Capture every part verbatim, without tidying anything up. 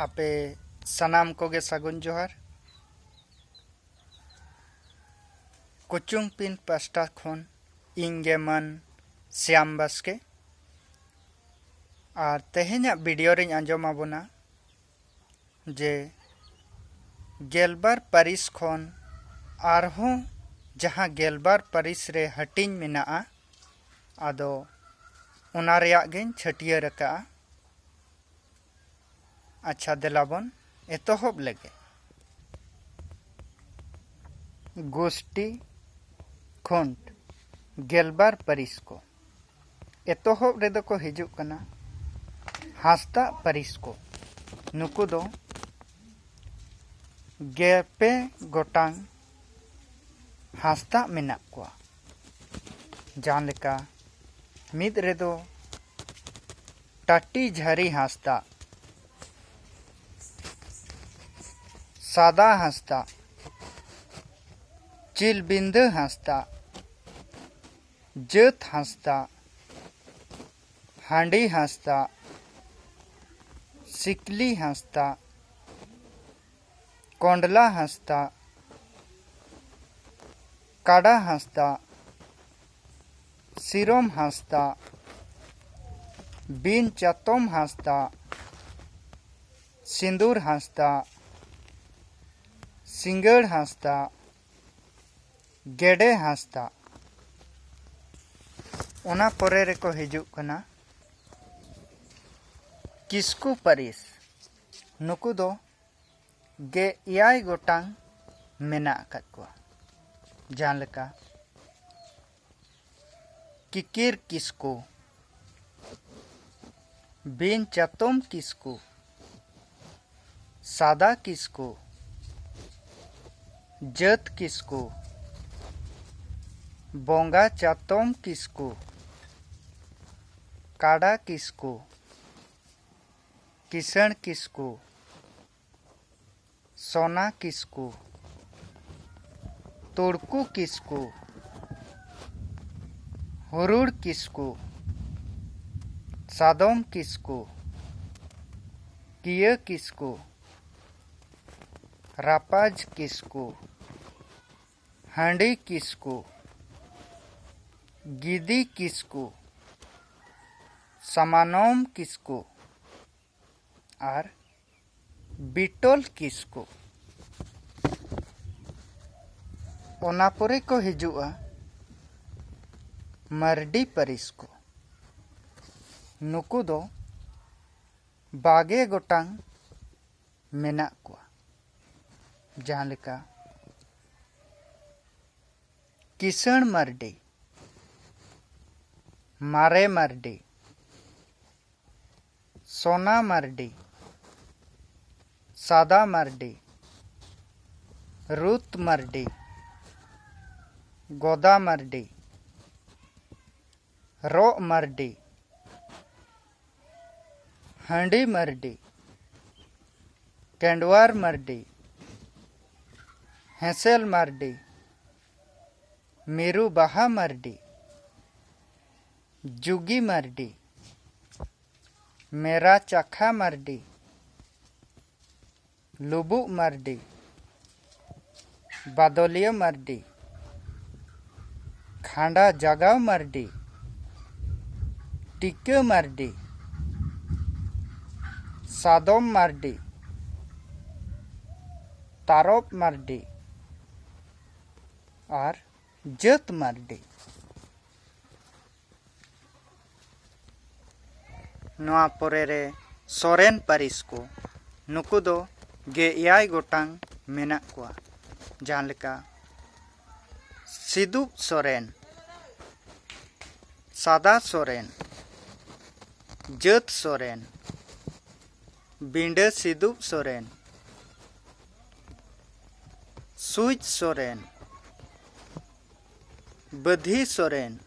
ᱟᱯᱮ ᱥᱟᱱᱟᱢ ᱠᱚᱜᱮ ᱥᱟᱹᱜᱩᱱ ᱡᱚᱦᱟᱨ᱾ ᱠᱩᱪᱩᱝ ᱯᱤᱱ ᱯᱟᱥᱴᱟ ᱠᱷᱚᱱ ᱤᱧ ᱜᱮ ᱢᱟᱹᱱ ᱥᱭᱟᱢ ᱵᱟᱥᱠᱮ᱾ ᱟᱨ ᱛᱮᱦᱮᱧᱟᱜ ᱵᱷᱤᱰᱤᱭᱳ ᱨᱤᱧ ᱟᱸᱡᱚᱢ ᱟᱵᱚᱱᱟ ᱡᱮ ᱜᱮᱞᱵᱟᱨ ᱯᱟᱹᱨᱤᱥ ᱠᱷᱚᱱ ᱟᱨᱦᱚᱸ ᱡᱟᱦᱟᱸ ᱜᱮᱞᱵᱟᱨ ᱯᱟᱹᱨᱤᱥ ᱨᱮ ᱦᱟᱹᱴᱤᱧ ᱢᱮᱱᱟᱜᱼᱟ, ᱟᱫᱚ ᱚᱱᱟ ᱨᱮᱭᱟᱜ ᱜᱤᱧ ᱪᱷᱟᱹᱴᱭᱟᱹᱨ ᱟᱠᱟᱜᱼᱟ᱾ ᱟᱪᱪᱷᱟ, ᱫᱮᱞᱟ ᱵᱚᱱ ᱮᱛᱚᱦᱚᱵ ᱞᱮᱜᱮ᱾ ᱜᱳᱥᱴᱤ ᱠᱷᱚᱸᱰ, ᱜᱮᱞᱵᱟᱨ ᱯᱟᱹᱨᱤᱥ ᱠᱚ᱾ ᱮᱛᱚᱦᱚᱵ ᱨᱮᱫᱚ ᱠᱚ ᱦᱤᱡᱩᱜ ᱠᱟᱱᱟ ᱦᱟᱸᱥᱫᱟᱜ ᱯᱟᱹᱨᱤᱥ ᱠᱚ᱾ ᱱᱩᱠᱩ ᱫᱚ ᱜᱮᱞ ᱯᱮ ᱜᱚᱴᱟᱝ ᱦᱟᱸᱥᱫᱟᱜ ᱢᱮᱱᱟᱜ ᱠᱚᱣᱟ᱾ ᱡᱟᱦᱟᱸ ᱞᱮᱠᱟ, ᱢᱤᱫ ᱨᱮᱫᱚ ᱴᱟᱴᱤ ᱡᱷᱟᱹᱨᱤ ᱦᱟᱸᱥᱫᱟᱜ, ᱥᱟᱫᱟ ᱦᱟᱸᱥᱫᱟᱜ, ᱪᱤᱞᱵᱤᱸᱫᱟᱹ ᱦᱟᱸᱥᱫᱟᱜ, ᱡᱟᱹᱛ ᱦᱟᱸᱥᱫᱟᱜ, ᱦᱟᱺᱰᱤ ᱦᱟᱸᱥᱫᱟᱜ, ᱥᱤᱠᱞᱤ ᱦᱟᱸᱥᱫᱟᱜ, ᱠᱚᱸᱰᱞᱟ ᱦᱟᱸᱥᱫᱟᱜ, ᱠᱟᱰᱟ ᱦᱟᱸᱥᱫᱟᱜ, ᱥᱤᱨᱚᱢ ᱦᱟᱸᱥᱫᱟᱜ, ᱵᱤᱱ ᱪᱟᱛᱚᱢ ᱦᱟᱸᱥᱫᱟᱜ, ᱥᱤᱸᱫᱩᱨ ᱦᱟᱸᱥᱫᱟᱜ, ᱥᱤᱸᱜᱟᱹᱲ ᱦᱟᱸᱥᱫᱟᱜ, ᱜᱮᱰᱮ ᱦᱟᱸᱥᱫᱟᱜ᱾ ᱚᱱᱟ ᱯᱚᱨᱮ ᱨᱮᱠᱚ ᱦᱤᱡᱩᱜ ᱠᱟᱱᱟ ᱠᱤᱥᱠᱩ ᱯᱟᱹᱨᱤᱥ᱾ ᱱᱩᱠᱩ ᱫᱚ ᱜᱮ ᱮᱭᱟᱭ ᱜᱚᱴᱟᱝ ᱢᱮᱱᱟᱜ ᱟᱠᱟᱫ ᱠᱚᱣᱟ, ᱡᱟᱦᱟᱸ ᱞᱮᱠᱟ ᱠᱤᱠᱤᱨ ᱠᱤᱥᱠᱩ, ᱵᱤᱱ ᱪᱟᱛᱚᱢ ᱠᱤᱥᱠᱩ, ᱥᱟᱫᱟ ᱠᱤᱥᱠᱩ, ᱡᱟᱹᱛ ᱠᱤᱥᱠᱩ, ᱵᱚᱸᱜᱟ ᱪᱟᱛᱚᱢ ᱠᱤᱥᱠᱩ, ᱠᱟᱰᱟ ᱠᱤᱥᱠᱩ, ᱠᱤᱥᱟᱹᱬ ᱠᱤᱥᱠᱩ, ᱥᱳᱱᱟ ᱠᱤᱥᱠᱩ, ᱛᱩᱲᱠᱩ ᱠᱤᱥᱠᱩ, ᱦᱩᱨᱩᱲ ᱠᱤᱥᱠᱩ, ᱥᱟᱫᱚᱢ ᱠᱤᱥᱠᱩ, ᱠᱤᱭᱟᱹ ᱠᱤᱥᱠᱩ, ᱨᱟᱯᱟᱡᱽ ᱠᱤᱥᱠᱩ, ᱦᱟᱺᱰᱤ ᱠᱤᱥᱠᱩ, ᱜᱤᱫᱤ ᱠᱤᱥᱠᱩ, ᱥᱟᱢᱟᱱᱚᱢ ᱠᱤᱥᱠᱩ ᱟᱨ ᱵᱤᱴᱚᱞ ᱠᱤᱥᱠᱩ᱾ ᱚᱱᱟ ᱯᱚᱨᱮ ᱠᱚ ᱦᱤᱡᱩᱜᱼᱟ ᱢᱟᱨᱰᱤ ᱯᱟᱹᱨᱤᱥ ᱠᱚ᱾ ᱱᱩᱠᱩ ᱫᱚ ᱵᱟᱜᱮ ᱜᱚᱴᱟᱝ ᱢᱮᱱᱟᱜ ᱠᱚᱣᱟ, ᱡᱟᱦᱟᱸ ᱞᱮᱠᱟ ᱠᱤᱥᱟᱹᱬ ᱢᱟᱨᱰᱤ, ᱢᱟᱨᱮ ᱢᱟᱨᱰᱤ, ᱥᱳᱱᱟ ᱢᱟᱨᱰᱤ, ᱥᱟᱫᱟ ᱢᱟᱨᱰᱤ, ᱨᱩᱛ ᱢᱟᱨᱰᱤ, ᱜᱚᱫᱟ ᱢᱟᱨᱰᱤ, ᱨᱚᱜ ᱢᱟᱨᱰᱤ, ᱦᱟᱺᱰᱤ ᱢᱟᱨᱰᱤ, ᱠᱮᱸᱰᱣᱟᱨ ᱢᱟᱨᱰᱤ, ᱦᱮᱸᱥᱮᱞ ᱢᱟᱨᱰᱤ, ᱢᱤᱨᱩ ᱵᱟᱦᱟ ᱢᱟᱨᱰᱤ, ᱡᱩᱜᱤ ᱢᱟᱨᱰᱤ, ᱢᱮᱨᱟ ᱪᱟᱠᱷᱟ ᱢᱟᱨᱰᱤ, ᱞᱩᱵᱩᱜ ᱢᱟᱨᱰᱤ, ᱵᱟᱫᱚᱞᱤᱭᱟᱹ ᱢᱟᱨᱰᱤ, ᱠᱷᱟᱸᱰᱟ ᱡᱟᱜᱟᱣ ᱢᱟᱨᱰᱤ, ᱴᱤᱠᱟᱹ ᱢᱟᱨᱰᱤ, ᱥᱟᱫᱚᱢ ᱢᱟᱨᱰᱤ, ᱛᱟᱨᱚᱵ ᱢᱟᱨᱰᱤ ᱟᱨ ᱡᱟᱹᱛ ᱢᱟᱨᱰᱤ᱾ ᱱᱚᱣᱟ ᱯᱚᱨᱮ ᱨᱮ ᱥᱚᱨᱮᱱ ᱯᱟᱹᱨᱤᱥ ᱠᱚ, ᱱᱩᱠᱩ ᱫᱚ ᱜᱮᱞ ᱮᱭᱟᱭ ᱜᱚᱴᱟᱝ ᱢᱮᱱᱟᱜ ᱠᱚᱣᱟ, ᱡᱟᱦᱟᱸ ᱞᱮᱠᱟ ᱥᱤᱫᱩᱯ ᱥᱚᱨᱮᱱ, ᱥᱟᱫᱟ ᱥᱚᱨᱮᱱ, ᱡᱟᱹᱛ ᱥᱚᱨᱮᱱ, ᱵᱤᱸᱰᱟᱹ ᱥᱤᱫᱩᱯ ᱥᱚᱨᱮᱱ, ᱥᱩᱡ ᱥᱚᱨᱮᱱ, ᱵᱟᱹᱫᱷᱤ ᱥᱚᱨᱮᱱ,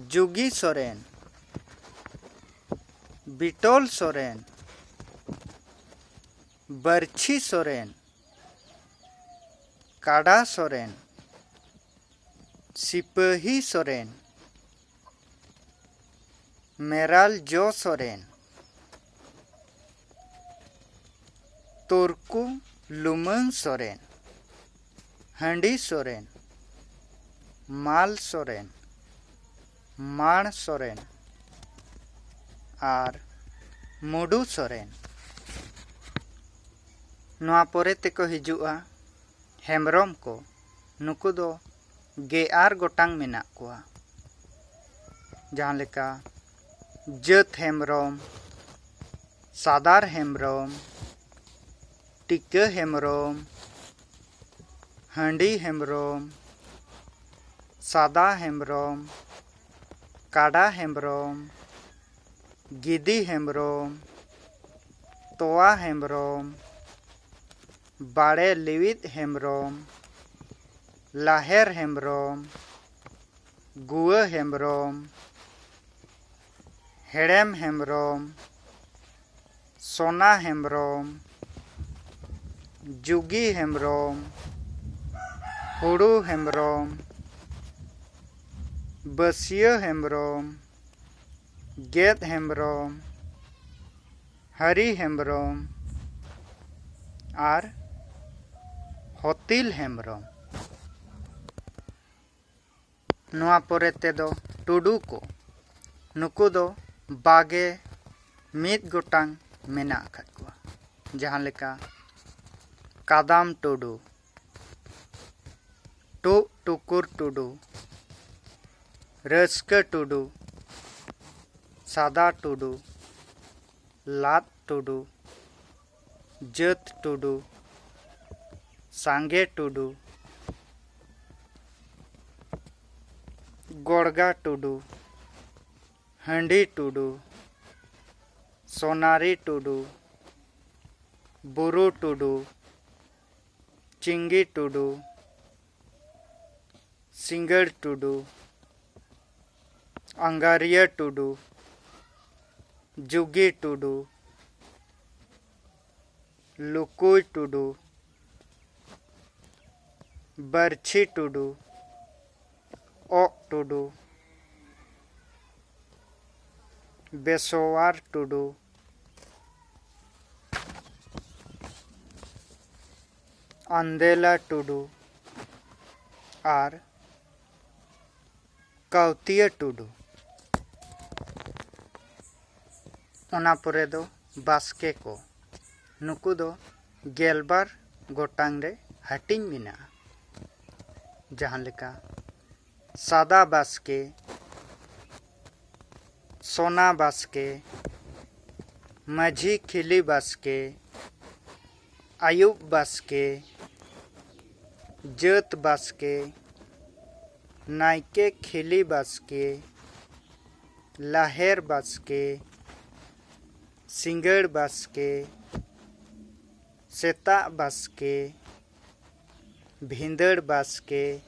ᱡᱩᱜᱤ ᱥᱚᱨᱮᱱ, ᱵᱤᱴᱚᱞ ᱥᱚᱨᱮᱱ, ᱵᱟᱹᱨᱪᱷᱤ ᱥᱚᱨᱮᱱ, ᱠᱟᱰᱟ ᱥᱚᱨᱮᱱ, ᱥᱤᱯᱟᱹᱦᱤ ᱥᱚᱨᱮᱱ, ᱢᱮᱨᱟᱞ ᱡᱚ ᱥᱚᱨᱮᱱ, ᱛᱩᱨᱠᱩ ᱞᱩᱢᱟᱹᱝ ᱥᱚᱨᱮᱱ, ᱦᱟᱺᱰᱤ ᱥᱚᱨᱮᱱ, ᱢᱟᱞ ᱥᱚᱨᱮᱱ, ᱢᱟᱲ ᱥᱚᱨᱮᱱ ᱟᱨ ᱢᱩᱰᱩ ᱥᱚᱨᱮᱱ᱾ ᱱᱚᱣᱟ ᱯᱚᱨᱮ ᱛᱮᱠᱚ ᱦᱤᱡᱩᱜᱼᱟ ᱦᱮᱢᱵᱽᱨᱚᱢ ᱠᱚ᱾ ᱱᱩᱠᱩ ᱫᱚ ᱜᱮᱞ ᱟᱨᱮ ᱜᱚᱴᱟᱝ ᱢᱮᱱᱟᱜ ᱠᱚᱣᱟ, ᱡᱟᱦᱟᱸ ᱞᱮᱠᱟ ᱡᱟᱹᱛ ᱦᱮᱢᱵᱽᱨᱚᱢ, ᱥᱟᱫᱟᱨ ᱦᱮᱢᱵᱽᱨᱚᱢ, ᱴᱤᱠᱟᱹ ᱦᱮᱢᱵᱽᱨᱚᱢ, ᱦᱟᱺᱰᱤ ᱦᱮᱢᱵᱽᱨᱚᱢ, ᱥᱟᱫᱟ ᱦᱮᱢᱵᱽᱨᱚᱢ, ᱠᱟᱰᱟ ᱦᱮᱢᱵᱽᱨᱚᱢ, ᱜᱤᱫᱤ ᱦᱮᱢᱵᱽᱨᱚᱢ, ᱛᱚᱣᱟ ᱦᱮᱢᱵᱽᱨᱚᱢ, ᱵᱟᱲᱮ ᱞᱤᱣᱤᱫ ᱦᱮᱢᱵᱽᱨᱚᱢ, ᱞᱟᱦᱮᱨ ᱦᱮᱢᱵᱽᱨᱚᱢ, ᱜᱩᱣᱟᱹ ᱦᱮᱢᱵᱽᱨᱚᱢ, ᱦᱮᱲᱮᱢ ᱦᱮᱢᱵᱽᱨᱚᱢ, ᱥᱳᱱᱟ ᱦᱮᱢᱵᱽᱨᱚᱢ, ᱡᱩᱜᱤ ᱦᱮᱢᱵᱽᱨᱚᱢ, ᱦᱩᱲᱩ ᱦᱮᱢᱵᱽᱨᱚᱢ, ᱵᱟᱹᱥᱭᱟᱹ ᱦᱮᱢᱵᱽᱨᱚᱢ, ᱜᱮᱫ ᱦᱮᱢᱵᱽᱨᱚᱢ, ᱦᱟᱹᱨᱤ ᱦᱮᱢᱵᱽᱨᱚᱢ ᱟᱨ ᱦᱚᱛᱤᱞ ᱦᱮᱢᱵᱽᱨᱚᱢ᱾ ᱱᱚᱣᱟ ᱯᱚᱨᱮ ᱛᱮᱫᱚ ᱴᱩᱰᱩ ᱠᱚ, ᱱᱩᱠᱩ ᱫᱚ ᱵᱟᱜᱮ ᱢᱤᱫ ᱜᱚᱴᱟᱝ ᱢᱮᱱᱟᱜ ᱟᱠᱟᱫ ᱠᱚᱣᱟ, ᱡᱟᱦᱟᱸ ᱞᱮᱠᱟ ᱠᱟᱫᱟᱢ ᱴᱩᱰᱩ, ᱴᱩᱜ ᱴᱩᱠᱩᱨ ᱴᱩᱰᱩ, ᱨᱟᱹᱥᱠᱟᱹ ᱴᱩᱰᱩ, ᱥᱟᱫᱟ ᱴᱩᱰᱩ, ᱞᱟᱫ ᱴᱩᱰᱩ, ᱡᱟᱹᱛ ᱴᱩᱰᱩ, ᱥᱟᱸᱜᱮ ᱴᱩᱰᱩ, ᱜᱚᱲᱜᱟ ᱴᱩᱰᱩ, ᱦᱟᱺᱰᱤ ᱴᱩᱰᱩ, ᱥᱚᱱᱟᱨᱤ ᱴᱩᱰᱩ, ᱵᱩᱨᱩ ᱴᱩᱰᱩ, ᱪᱤᱝᱜᱤ ᱴᱩᱰᱩ, ᱥᱤᱸᱜᱟᱹᱲ ᱴᱩᱰᱩ, ᱟᱸᱜᱟᱨᱤᱭᱟᱹ ᱴᱩᱰᱩ, ᱡᱩᱜᱤ ᱴᱩᱰᱩ, ᱞᱩᱠᱩᱭ ᱴᱩᱰᱩ, ᱵᱟᱹᱨᱪᱷᱤ ᱴᱩᱰᱩ, ᱚᱜ ᱴᱩᱰᱩ, ᱵᱮᱥᱣᱟᱨ ᱴᱩᱰᱩ, ᱟᱱᱫᱮᱞᱟ ᱴᱩᱰᱩ ᱟᱨ ᱠᱟᱹᱣᱛᱤᱭᱟᱹ ᱴᱩᱰᱩ᱾ ᱚᱱᱟ ᱯᱚᱨᱮ ᱫᱚ ᱵᱟᱥᱠᱮ ᱠᱚ᱾ ᱱᱩᱠᱩ ᱫᱚ ᱜᱮᱞᱵᱟᱨ ᱜᱚᱴᱟᱝ ᱨᱮ ᱦᱟᱹᱴᱤᱧ ᱢᱮᱱᱟᱜᱼᱟ, ᱡᱟᱦᱟᱸ ᱞᱮᱠᱟ ᱥᱟᱫᱟ ᱵᱟᱥᱠᱮ, ᱥᱳᱱᱟ ᱵᱟᱥᱠᱮ, ᱢᱟᱹᱡᱷᱤ ᱠᱷᱤᱞᱤ ᱵᱟᱥᱠᱮ, ᱟᱭᱩᱵ ᱵᱟᱥᱠᱮ, ᱡᱟᱹᱛ ᱵᱟᱥᱠᱮ, ᱱᱟᱭᱠᱮ ᱠᱷᱤᱞᱤ ᱵᱟᱥᱠᱮ, ᱞᱟᱦᱮᱨ ᱵᱟᱥᱠᱮ, ᱥᱤᱸᱜᱟᱹᱲ ᱵᱟᱥᱠᱮ, ᱥᱮᱛᱟᱜ ᱵᱟᱥᱠᱮ, ᱵᱷᱤᱸᱫᱟᱹᱲ ᱵᱟᱥᱠᱮ,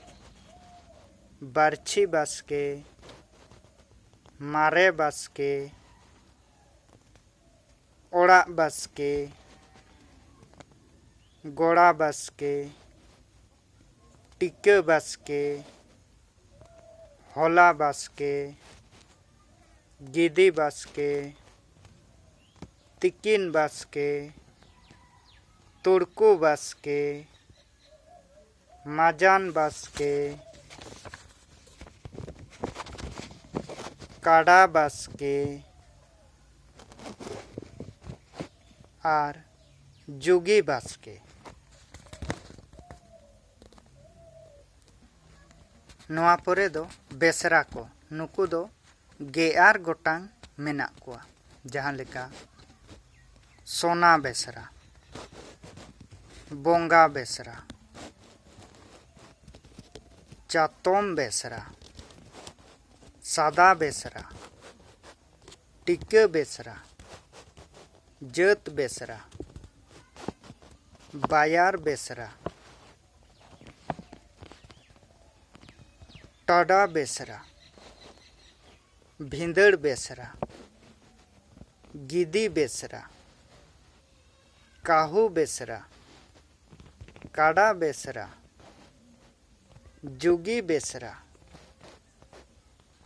ᱵᱟᱹᱨᱪᱷᱤ ᱵᱟᱥᱠᱮ, ᱢᱟᱨᱮ ᱵᱟᱥᱠᱮ, ᱚᱲᱟᱜ ᱵᱟᱥᱠᱮ, ᱜᱚᱲᱟ ᱵᱟᱥᱠᱮ, ᱴᱤᱠᱟᱹ ᱵᱟᱥᱠᱮ, ᱦᱚᱞᱟ ᱵᱟᱥᱠᱮ, ᱜᱤᱫᱤ ᱵᱟᱥᱠᱮ, ᱛᱤᱠᱤᱱ ᱵᱟᱥᱠᱮ, ᱛᱩᱲᱠᱩ ᱵᱟᱥᱠᱮ, ᱢᱟᱡᱟᱱ ᱵᱟᱥᱠᱮ, ᱠᱟᱰᱟ ᱵᱟᱥᱠᱮ ᱟᱨ ᱡᱩᱜᱤ ᱵᱟᱥᱠᱮ᱾ ᱱᱚᱣᱟ ᱯᱚᱨᱮ ᱫᱚ ᱵᱮᱥᱨᱟ ᱠᱚ᱾ ᱱᱩᱠᱩ ᱫᱚ ᱜᱮᱞ ᱟᱨ ᱜᱚᱴᱟᱝ ᱢᱮᱱᱟᱜ ᱠᱚᱣᱟ, ᱡᱟᱦᱟᱸ ᱞᱮᱠᱟ ᱥᱳᱱᱟ ᱵᱮᱥᱨᱟ, ᱵᱚᱸᱜᱟ ᱵᱮᱥᱨᱟ, ᱪᱟᱛᱚᱢ ᱵᱮᱥᱨᱟ, ᱥᱟᱫᱟ ᱵᱮᱥᱨᱟ, ᱴᱤᱠᱟᱹ ᱵᱮᱥᱨᱟ, ᱡᱟᱹᱛ ᱵᱮᱥᱨᱟ, ᱵᱟᱭᱟᱨ ᱵᱮᱥᱨᱟ, ᱴᱟᱰᱟ ᱵᱮᱥᱨᱟ, ᱵᱷᱤᱸᱫᱟᱹᱲ ᱵᱮᱥᱨᱟ, ᱜᱤᱫᱤ ᱵᱮᱥᱨᱟ, ᱠᱟᱹᱦᱩ ᱵᱮᱥᱨᱟ, ᱠᱟᱰᱟ ᱵᱮᱥᱨᱟ, ᱡᱩᱜᱤ ᱵᱮᱥᱨᱟ,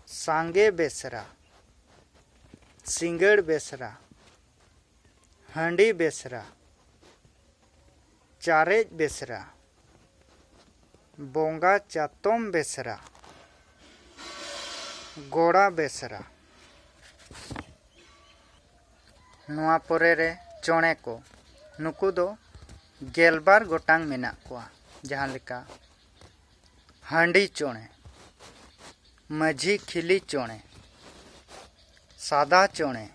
ᱥᱟᱸᱜᱮ ᱵᱮᱥᱨᱟ, ᱥᱤᱸᱜᱟᱹᱲ ᱵᱮᱥᱨᱟ, ᱦᱟᱺᱰᱤ ᱵᱮᱥᱨᱟ, ᱪᱟᱨᱮᱡ ᱵᱮᱥᱨᱟ, ᱵᱚᱸᱜᱟ ᱪᱟᱛᱚᱢ ᱵᱮᱥᱨᱟ, ᱜᱚᱲᱟ ᱵᱮᱥᱨᱟ᱾ ᱱᱚᱣᱟ ᱯᱚᱨᱮ ᱨᱮ ᱪᱚᱬᱮ ᱠᱚ, ᱱᱩᱠᱩ ᱫᱚ ᱜᱮᱞᱵᱟᱨ ᱜᱚᱴᱟᱝ ᱢᱮᱱᱟᱜ ᱠᱚᱣᱟ, ᱡᱟᱦᱟᱸ ᱞᱮᱠᱟ ᱦᱟᱺᱰᱤ ᱪᱚᱬᱮ, ᱢᱟᱹᱡᱷᱤ ᱠᱷᱤᱞᱤ ᱪᱚᱬᱮ, ᱥᱟᱫᱟ ᱪᱚᱬᱮ,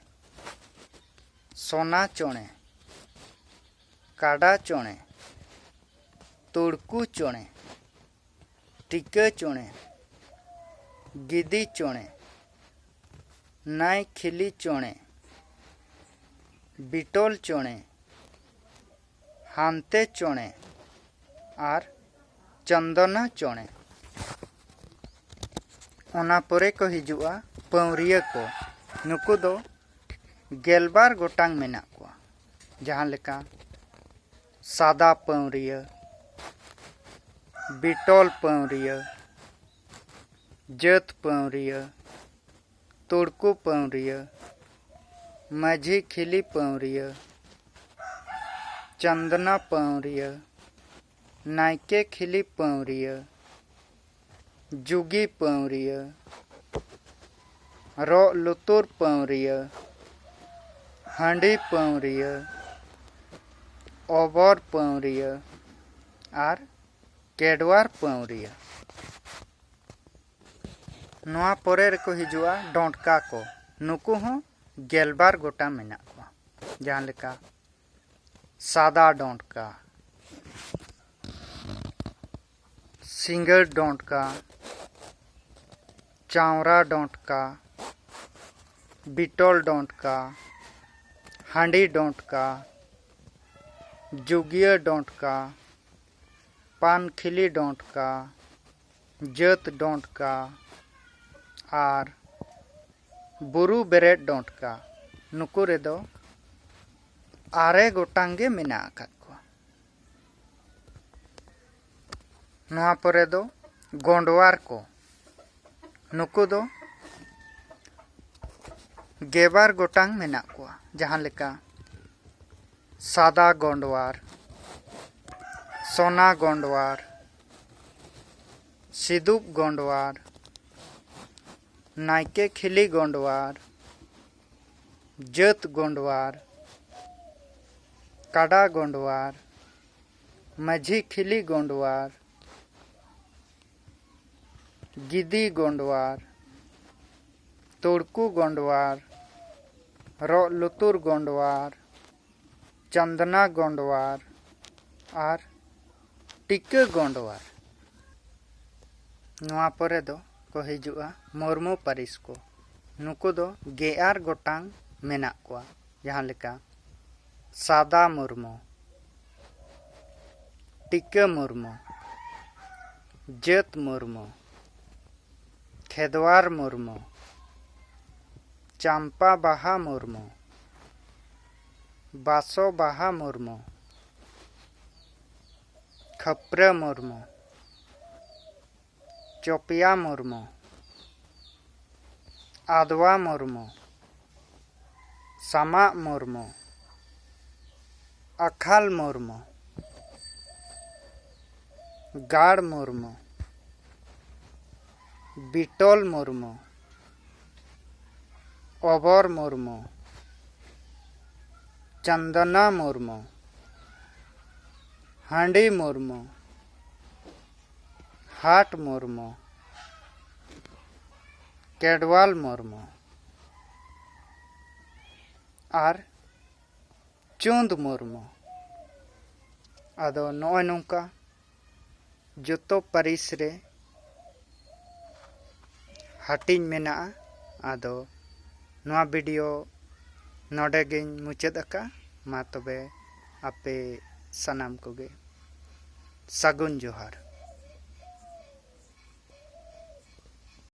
ᱥᱚᱱᱟ ᱪᱚᱬᱮ, ᱠᱟᱰᱟ ᱪᱚᱬᱮ, ᱛᱩᱲᱠᱩ ᱪᱚᱬᱮ, ᱴᱤᱠᱟᱹ ᱪᱚᱬᱮ, ᱜᱤᱫᱤ ᱪᱚᱬᱮ, ᱱᱟᱭ ᱠᱷᱤᱞᱤ ᱪᱚᱬᱮ, ᱵᱤᱴᱚᱞ ᱪᱚᱬᱮ, ᱦᱟᱱᱛᱮ ᱪᱚᱬᱮ ᱟᱨ ᱪᱚᱱᱫᱚᱱᱟ ᱪᱚᱬᱮ᱾ ᱚᱱᱟ ᱯᱚᱨᱮ ᱠᱚ ᱦᱤᱡᱩᱜᱼᱟ ᱯᱟᱹᱣᱨᱤᱭᱟᱹ ᱠᱚ᱾ ᱱᱩᱠᱩ ᱫᱚ ᱜᱮᱞᱵᱟᱨ ᱜᱚᱴᱟᱝ ᱢᱮᱱᱟᱜ ᱠᱚᱣᱟ, ᱡᱟᱦᱟᱸ ᱞᱮᱠᱟ ᱥᱟᱫᱟ ᱯᱟᱹᱣᱨᱤᱭᱟᱹ, ᱵᱤᱴᱚᱞ ᱯᱟᱹᱣᱨᱤᱭᱟᱹ, ᱡᱟᱹᱛ ᱯᱟᱹᱣᱨᱤᱭᱟᱹ, ᱛᱩᱲᱠᱩ ᱯᱟᱹᱣᱨᱤᱭᱟᱹ, ᱢᱟᱹᱡᱷᱤ ᱠᱷᱤᱞᱤ ᱯᱟᱹᱣᱨᱤᱭᱟᱹ, ᱪᱟᱸᱫᱽᱱᱟ ᱯᱟᱹᱣᱨᱤᱭᱟᱹ, ᱱᱟᱭᱠᱮ ᱠᱷᱤᱞᱤ ᱯᱟᱹᱣᱨᱤᱭᱟᱹ, ᱡᱩᱜᱤ ᱯᱟᱹᱣᱨᱤᱭᱟᱹ, ᱨᱚᱜ ᱞᱩᱛᱩᱨ ᱯᱟᱹᱣᱨᱤᱭᱟᱹ, ᱦᱟᱺᱰᱤ ᱯᱟᱹᱣᱨᱤᱭᱟᱹ, ᱚᱵᱚᱨ ᱯᱟᱹᱣᱨᱤᱭᱟᱹ ᱟᱨ ᱠᱮᱰᱣᱟᱨ ᱯᱟᱹᱣᱨᱤᱭᱟᱹ᱾ ᱱᱚᱣᱟ ᱯᱚᱨᱮ ᱨᱮᱠᱚ ᱦᱤᱡᱩᱜᱼᱟ ᱰᱚᱸᱰᱠᱟ ᱠᱚ᱾ ᱱᱩᱠᱩ ᱦᱚᱸ ᱜᱮᱞᱵᱟᱨ ᱜᱚᱴᱟᱝ ᱢᱮᱱᱟᱜ ᱠᱚᱣᱟ, ᱡᱟᱦᱟᱸ ᱞᱮᱠᱟ ᱥᱟᱫᱟ ᱰᱚᱸᱰᱠᱟ, ᱥᱤᱸᱜᱟᱹᱲ ᱰᱚᱸᱰᱠᱟ, ᱪᱟᱣᱨᱟ ᱰᱚᱸᱰᱠᱟ, ᱵᱤᱴᱚᱞ ᱰᱚᱸᱰᱠᱟ, ᱦᱟᱺᱰᱤ ᱰᱚᱸᱰᱠᱟ, ᱡᱩᱜᱤᱭᱟᱹ ᱰᱚᱸᱰᱠᱟ, ᱯᱟᱱᱠᱷᱤᱞᱤ ᱰᱚᱸᱰᱠᱟ, ᱡᱟᱹᱛ ᱰᱚᱸᱰᱠᱟ ᱟᱨ ᱵᱩᱨᱩ ᱵᱮᱨᱮᱫ ᱰᱚᱸᱰᱠᱟ᱾ ᱱᱩᱠᱩ ᱨᱮᱫᱚ ᱟᱨᱮ ᱜᱚᱴᱟᱝ ᱜᱮ ᱢᱮᱱᱟᱜ ᱟᱠᱟᱫ ᱠᱚᱣᱟ᱾ ᱱᱚᱣᱟ ᱯᱚᱨᱮ ᱫᱚ ᱜᱚᱸᱰᱣᱟᱨ ᱠᱚ᱾ ᱱᱩᱠᱩ ᱫᱚ ᱜᱮᱵᱟᱨ ᱜᱚᱴᱟᱝ ᱢᱮᱱᱟᱜ ᱠᱚᱣᱟ, ᱡᱟᱦᱟᱸ ᱞᱮᱠᱟ ᱥᱟᱫᱟ ᱜᱚᱸᱰᱣᱟᱨ, ᱥᱚᱱᱟ ᱜᱚᱸᱰᱣᱟᱨ, ᱥᱤᱫᱩᱯ ᱜᱚᱸᱰᱣᱟᱨ, ᱱᱟᱭᱠᱮ ᱠᱷᱤᱞᱤ ᱜᱚᱸᱰᱣᱟᱨ, ᱡᱟᱹᱛ ᱜᱚᱸᱰᱣᱟᱨ, ᱠᱟᱰᱟ ᱜᱚᱸᱰᱣᱟᱨ, ᱢᱟᱹᱡᱷᱤ ᱠᱷᱤᱞᱤ ᱜᱚᱸᱰᱣᱟᱨ, ᱜᱤᱫᱤ ᱜᱚᱸᱰᱣᱟᱨ, ᱛᱩᱲᱠᱩ ᱜᱚᱸᱰᱣᱟᱨ, ᱨᱚᱜ ᱞᱩᱛᱩᱨ ᱜᱚᱸᱰᱣᱟᱨ, ᱪᱟᱸᱫᱽᱱᱟ ᱜᱚᱸᱰᱣᱟᱨ ᱟᱨ ᱴᱤᱠᱟᱹ ᱜᱚᱸᱰᱣᱟᱨ᱾ ᱱᱚᱣᱟ ᱯᱚᱨᱮ ᱫᱚ ᱠᱚ ᱦᱤᱡᱩᱜᱼᱟ ᱢᱩᱨᱢᱩ ᱯᱟᱹᱨᱤᱥ ᱠᱚ᱾ ᱱᱩᱠᱩ ᱫᱚ ᱜᱮᱞ ᱟᱨ ᱜᱚᱴᱟᱝ ᱢᱮᱱᱟᱜ ᱠᱚᱣᱟ, ᱡᱟᱦᱟᱸ ᱞᱮᱠᱟ ᱥᱟᱫᱟ ᱢᱩᱨᱢᱩ, ᱴᱤᱠᱟᱹ ᱢᱩᱨᱢᱩ, ᱡᱟᱹᱛ ᱢᱩᱨᱢᱩ, ᱠᱷᱮᱫᱣᱟᱨ ᱢᱩᱨᱢᱩ, ᱪᱟᱢᱯᱟ ᱵᱟᱦᱟ ᱢᱩᱨᱢᱩ, ᱵᱟᱥᱚ ᱵᱟᱦᱟ ᱢᱩᱨᱢᱩ, ᱠᱷᱟᱹᱯᱨᱟᱹ ᱢᱩᱨᱢᱩ, ᱪᱚᱯᱮᱭᱟ ᱢᱩᱨᱢᱩ, ᱟᱫᱣᱟ ᱢᱩᱨᱢᱩ, ᱥᱟᱢᱟᱜ ᱢᱩᱨᱢᱩ, ᱟᱠᱷᱟᱞ ᱢᱩᱨᱢᱩ, ᱜᱟᱲ ᱢᱩᱨᱢᱩ, ᱵᱤᱴᱚᱞ ᱢᱩᱨᱢᱩ, ᱚᱵᱚᱨ ᱢᱩᱨᱢᱩ, ᱪᱚᱱᱫᱚᱱᱟ ᱢᱩᱨᱢᱩ, ᱦᱟᱺᱰᱤ ᱢᱩᱨᱢᱩ, ᱦᱟᱴ ᱢᱩᱨᱢᱩ, ᱠᱮᱰᱣᱟᱞ ᱢᱩᱨᱢᱩ ᱟᱨ ᱪᱩᱸᱫ ᱢᱩᱨᱢᱩ᱾ ᱟᱫᱚ ᱱᱚᱜᱼᱚᱭ ᱱᱚᱝᱠᱟ ᱡᱚᱛᱚ ᱯᱟᱹᱨᱤᱥ ᱨᱮ ᱦᱟᱹᱴᱤᱧ ᱢᱮᱱᱟᱜᱼᱟ᱾ ᱟᱫᱚ ᱱᱚᱣᱟ ᱵᱷᱤᱰᱤᱭᱳ ᱱᱚᱰᱮ ᱜᱤᱧ ᱢᱩᱪᱟᱹᱫ ᱟᱠᱟᱫᱼᱟ᱾ ᱢᱟ ᱛᱚᱵᱮ ᱟᱯᱮ ᱥᱟᱱᱟᱢ ᱠᱚᱜᱮ ᱥᱟᱹᱜᱩᱱ ᱡᱚᱦᱟᱨ᱾